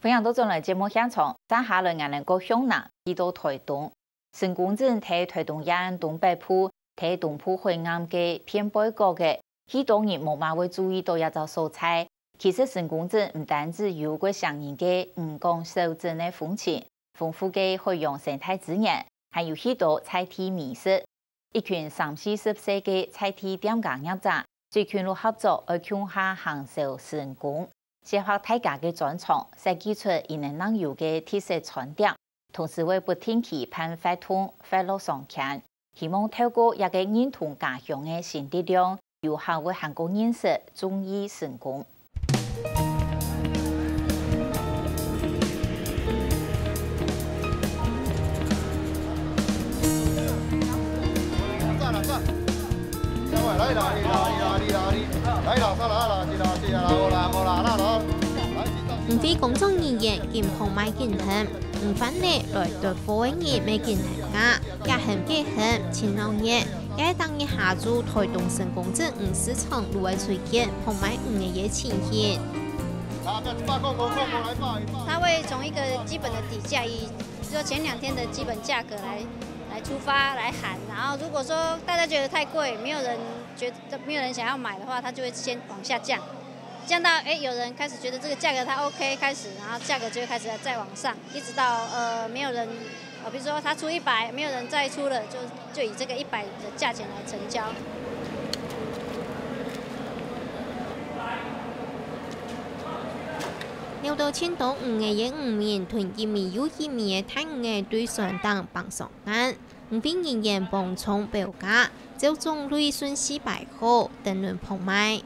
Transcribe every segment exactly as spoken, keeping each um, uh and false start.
歡迎倒轉來節目現場，接下來𠊎等過向南，去到臺東。成功鎮在臺東縣東北部，在東部海岸个偏背角个，許多人無麼會注意到這隻所在。其實成功鎮毋單止有過唌人个漁港小鎮个風情，豐富个海洋生態資源，還有許多在地美食。 一群三四十歲个在地店家業者，最近就合作愛共下行銷成功，結合大家个專長，設計出一年當有个特色餐點，同時會不定期辦活動、活絡商圈，希望透過這個認同家鄉个新力量，遊客會還過認識忠義成功。 毋會工作人員緊捧賣緊喊，毋歡喜來囤貨个人乜緊喊價，也喊價喊盡鬧熱。 該當日下晝，臺東成功鎮魚市場就會出現捧賣魚仔个情形。他會從一個基本的底價，以，比如說前兩天的基本價格來，來出發，來喊。然後如果說大家覺得太貴，沒有人覺得，沒有人想要買的話，他就會先往下降。降到，欸，有人開始覺得這個價格他OK，開始，然後價格就會開始再往上，一直到，呃，沒有人，呃，比如說他出一百，沒有人再出了，就，就以這個一百的價錢來成交。撈到盡多魚仔个漁民，同一尾又一尾个大魚仔對船頂挷上岸，魚販人員磅重標價，照種類順序排好，等輪捧賣。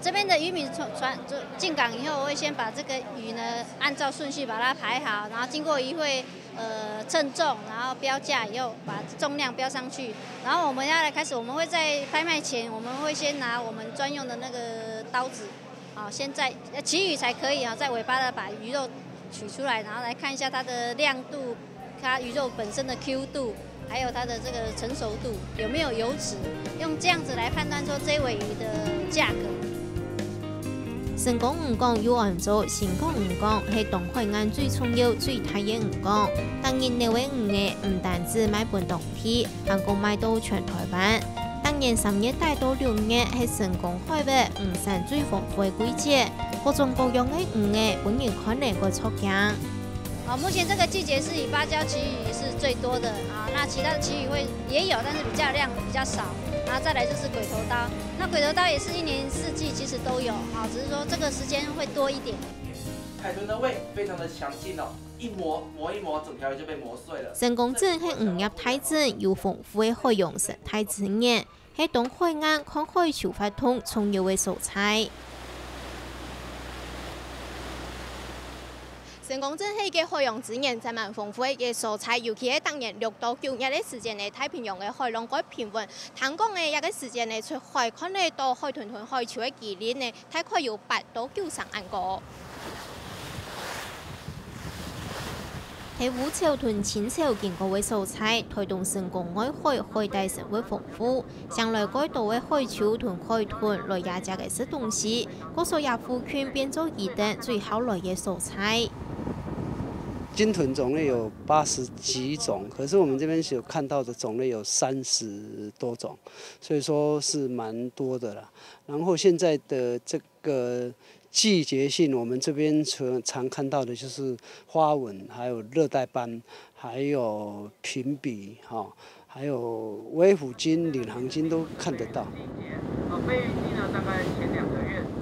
這邊的漁民從，船，就進港以後，我會先把這個魚呢，按照順序把它排好，然後經過漁會，呃，稱重，然後標價以後，把重量標上去。然後我們要來開始，我們會在拍賣前，我們會先拿我們專用的那個刀子，好，先在，呃，旗魚才可以啊，在尾巴的把魚肉取出來，然後來看一下它的亮度，它魚肉本身的Q度，還有它的這個成熟度，有沒有油脂，用這樣子來判斷說這尾魚的價格。成功漁港又安做新港漁港，係東海岸最重要、最大个漁港。逐日撈个魚仔毋單止賣分當地，還過賣到全臺灣。逐年三月底到六月係成功海域魚產最豐富个季節，各種各樣个魚仔分人看了會著驚。 哦，目前這個季節是以芭蕉旗魚是最多的啊，那其他的旗魚會也有，但是比較量比較少。然後再來就是鬼頭刀，那鬼頭刀也是一年四季其實都有啊，只是說這個時間會多一點。海豚的胃非常的強勁哦，一磨，磨一磨，整條魚就被磨碎了。成功鎮係漁業大鎮，有豐富个海洋生態資源， 係東海岸看海鰍活動重要个所在。成功鎮係一個海洋資源真蠻豐富个一個所在，尤其係逐年六到九月个時間呢，太平洋个海浪蓋平穩。聽講呢，這個時間呢，出海看得到海豚同海鰍个機率呢，大概有八到九成恁高。 係烏潮同青潮經過个所在，臺東成功外海海底生物豐富，常來蓋多个海鰍同海豚來這跡个食東西，故所這附近變做佢等最好來个所在。鯨豚種類有八十幾種，可是我們這邊所看到的種類有三十多種，所以說是蠻多的啦。然後現在的這個季節性，我們這邊常，常看到的就是花紋，還有熱帶斑，還有平鼻，哈，還有威虎鯨、領航鯨都看得到。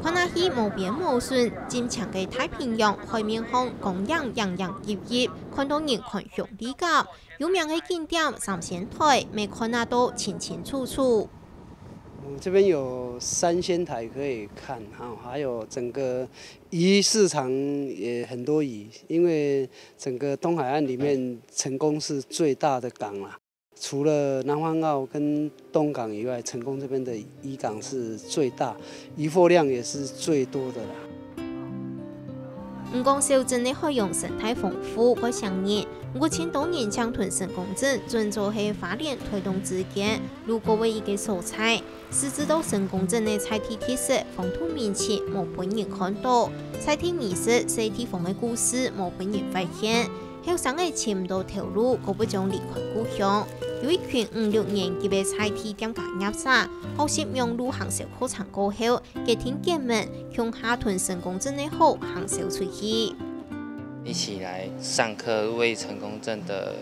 看下去無邊無脣，盡青个太平洋海面項光影熠熠熠熠，看到人看向地感。有名个景點三仙台，乜看得到清清楚楚。 嗯，這邊有三仙台可以看哈，還有整個魚市場也很多魚，因為整個東海岸裡面成功是最大的港啦。除了南方澳跟東港以外，成功這邊的漁港是最大，漁獲量也是最多的啦。毋過小鎮个海洋生態豐富，蓋唌人，毋過盡多人淨同成功鎮準做係花蓮、臺東之間路過个一個所在。 實際到成功鎮个在地特色、風土民情無分人看到，在地美食、細地方个故事無分人發現，後生仔尋毋到頭路，過不將離開故鄉。有一群五六年級个在地店家業者，學習網路行銷課程過後，決定結盟，共下同成功鎮个好行銷出去。一起來上課，為成功鎮的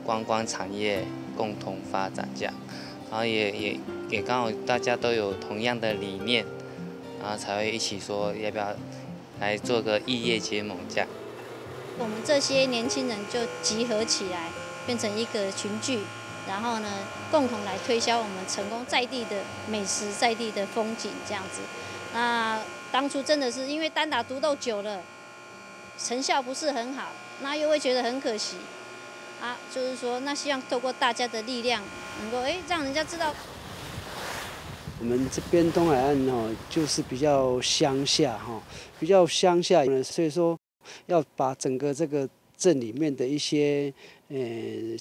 觀光產業共同發展這樣。 然後也也也剛好大家都有同樣的理念，然後才會一起說要不要來做個異業結盟這樣。我們這些年輕人就集合起來，變成一個群聚，然後呢，共同來推銷我們成功在地的美食、在地的風景這樣子。那當初真的是因為單打獨鬥久了， 成效不是很好，那又會覺得很可惜啊。就是說，那希望透過大家的力量，能夠，誒，讓人家知道。我們這邊東海岸哦，就是比較鄉下哈，比較鄉下，所以說要把整個這個鎮裡面的一些，呃，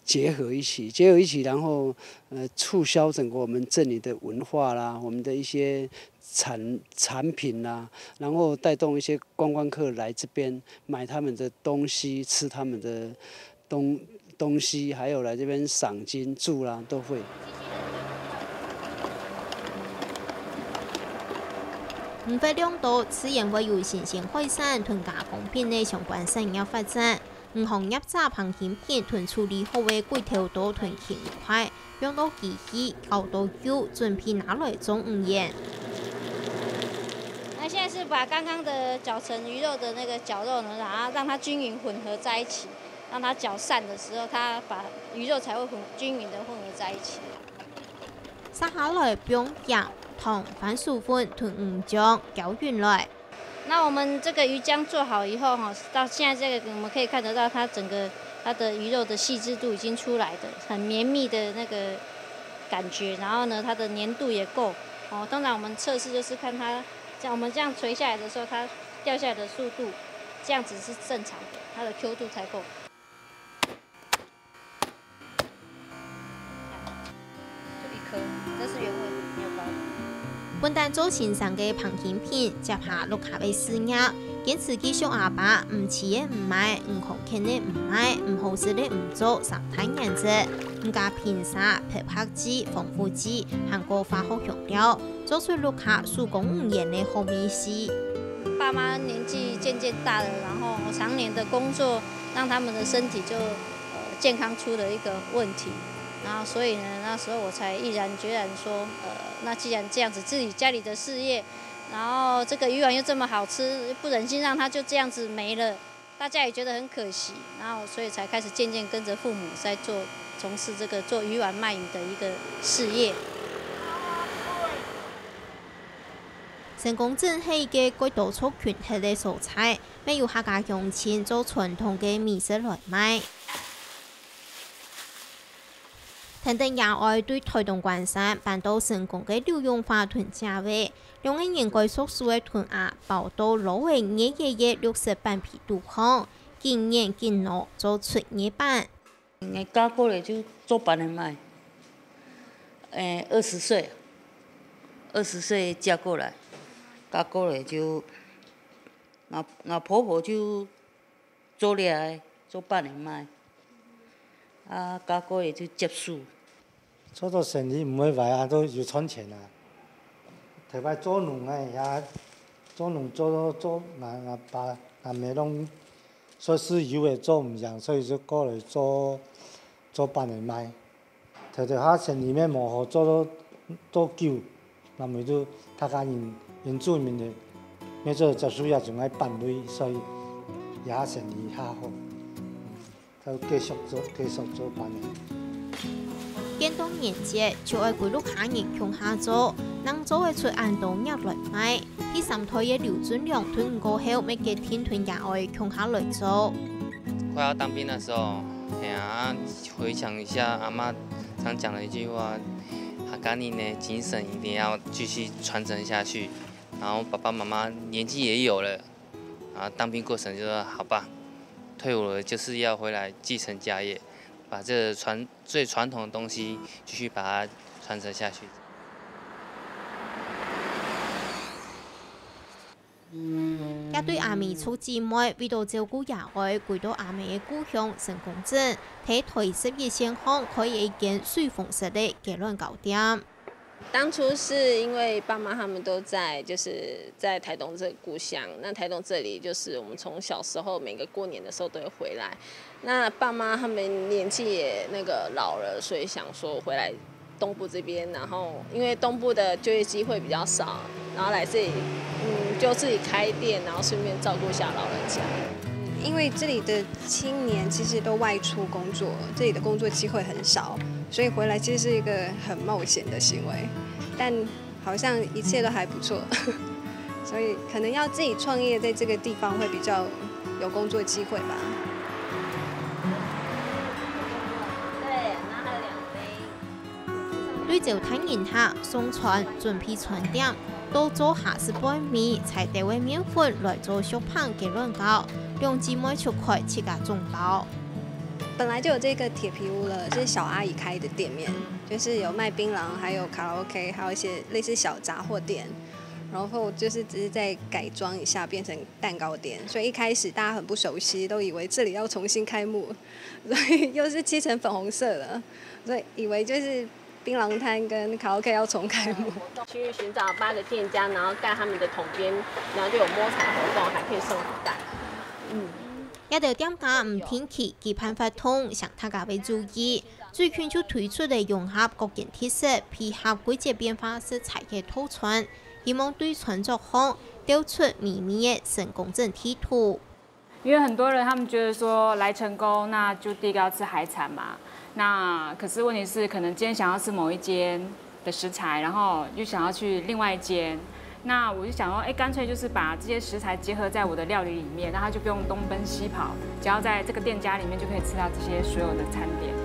結合一起，結合一起，然後，呃，促銷整個我們鎮裡的文化啦，我們的一些產產品啦，然後帶動一些觀光客來這邊買他們的東西，吃他們的東東西，還有來這邊賞金、住啦，都會。五月兩到，自然會有新鮮海產同加工品个相關產業發展。 魚行業者彭興平同處理好个鬼頭刀同青魚塊，放到機器攪到幼，準備拿來做魚圓。那現在是把剛剛的攪成魚肉的那個絞肉呢，然後讓它均勻混合在一起，讓它攪散的時候，它把魚肉才會混均勻的混合在一起。接下來放鹽、糖、番薯粉同魚漿攪勻來。 那我們這個魚漿做好以後，哈，到現在這個我們可以看得到它整個它的魚肉的細緻度已經出來的，很綿密的那個感覺，然後呢，它的黏度也夠。哦，通常我們測試就是看它，像我們這樣垂下來的時候，它掉下來的速度，這樣子是正常的，它的Q度才夠。 就一顆，這是原味的，沒有包裝。本旦做先生个彭興平，接下屋下个事業，堅持佢像阿爸，毋試个毋買，毋康健个毋買，毋好食个毋做，三大原則，毋加硼砂、漂白劑、防腐劑，還過化學香料，做出屋下手工魚圓个好味緒。爸媽年紀漸漸大了，然後常年的工作，讓他們的身體就，呃，健康出了一個問題。然後所以呢，那時候我才毅然決然說，呃，那既然這樣子，自己家裡的事業，然後這個魚丸又這麼好吃，不忍心讓它就這樣子沒了，大家也覺得很可惜，然後所以才開始漸漸跟著父母在做，從事這個做魚丸賣魚的一個事業。成功鎮係一個蓋多族群歇个所在，乜有客家鄉親做傳統个美食來賣。 跈等爺哀對臺東關山搬到成功个柳永華同姐仔，兩個人蓋熟手个同阿包到老个月月个綠色粄皮肚項，緊研緊挼做出月粄。嗯，加過來就做粄仔賣。欸，二十歲，二十歲嫁過來，加過來就，𠊎，𠊎婆婆就 做這个，做粄仔賣。啊，加過仔就接手。做做生理毋會壞啊，都有賺錢啊。頭擺做農个也，做農做做做，𠊎，𠊎爸，𠊎姆攏說係有个做毋贏，所以就過來做，做粄仔賣。 頭頭下生理乜無好做到，到久，那麼就大家人，原住民个，乜做接受也總愛反對，所以這下生理較好，就繼續做，繼續做粄仔。見到年節，就愛歸屋下人共下做，正做得出恁多額來賣。第三代个劉俊良退伍過後，乜決定同爺哀共下來做。快要當兵的時候，哎呀， 回想一下，阿嬤常講的一句話：「客家人的精神一定要繼續傳承下去。」然後爸爸媽媽年紀也有了，啊，當兵過程就說好吧，退伍了就是要回來繼承家業，把這個傳最傳統的東西繼續把它傳承下去。這對阿美族姊妹為著照顧爺哀，歸到阿姆个故鄉成功鎮，在台十一線項開一間水紅色个雞卵糕店。當初是因為爸媽他們都在，就是在台東這個故鄉，那台東這裡就是我們從小時候每個過年的時候都會回來。那爸媽他們年紀也那個老了，所以想說回來東部這邊，然後因為東部的就業機會比較少，然後來這裡，嗯，就自己開店，然後順便照顧一下老人家。因為這裡的青年其實都外出工作，這裡的工作機會很少，所以回來其實是一個很冒險的行為，但好像一切都還不錯，所以可能要自己創業，在這個地方會比較有工作機會吧。對，然後還有兩杯。對招待人客、送餐、準備餐點，到做下食粄米、柴兜个麵粉來做熟粄雞卵糕，兩姊妹就開自家總包。本來就有這個鐵皮屋了，是小阿姨開的店面，就是有賣檳榔，還有卡拉OK，還有一些類似小雜貨店。然後就是只是再改裝一下，變成蛋糕店，所以一開始大家很不熟悉，都以為這裡要重新開幕，所以又是漆成粉紅色的，所以以為就是檳榔攤跟卡拉 OK 要重開幕。去尋找八個店家，然後蓋他們的統編，然後就有摸彩活動，還可以送福袋。這兜店家毋定期舉辦活動，想大家會注意。最近就推出了融合各縣特色，配合季節變化食材个套餐，希望對餐桌項兜出美味个成功鎮地圖。因為很多人他們覺得說來成功，那就第一個要吃海產嘛。那可是問題是，可能今天想要吃某一間的食材，然後又想要去另外一間，那我就想說，哎，乾脆就是把這些食材結合在我的料理裡面，那他就不用東奔西跑，只要在這個店家裡面就可以吃到這些所有的餐點。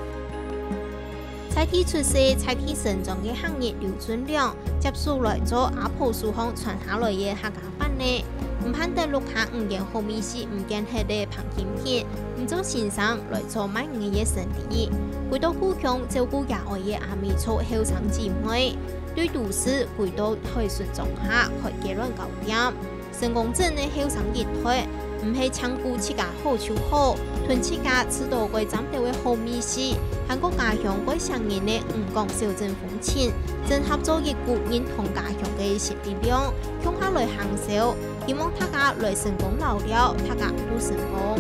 在地出世、在地成長个客人劉俊良，接手來做阿婆手項傳下來个客家 飯呢，毋盼得落下五間好味緒毋見忒个彭金田，毋做先生來做賣魚个生理。歸到故鄉照顧爺哀个阿美族後生姊妹，對都市歸到海脣莊下開雞卵糕店。成功鎮个後生一代，毋係淨顧自家好就好，同自家試著過尖兜个好味緒，還過家鄉過少年个五港小鎮風情，正合做一股認同家鄉个新 力量，共下來行銷，希望大家來成功遶尞，大家都成功。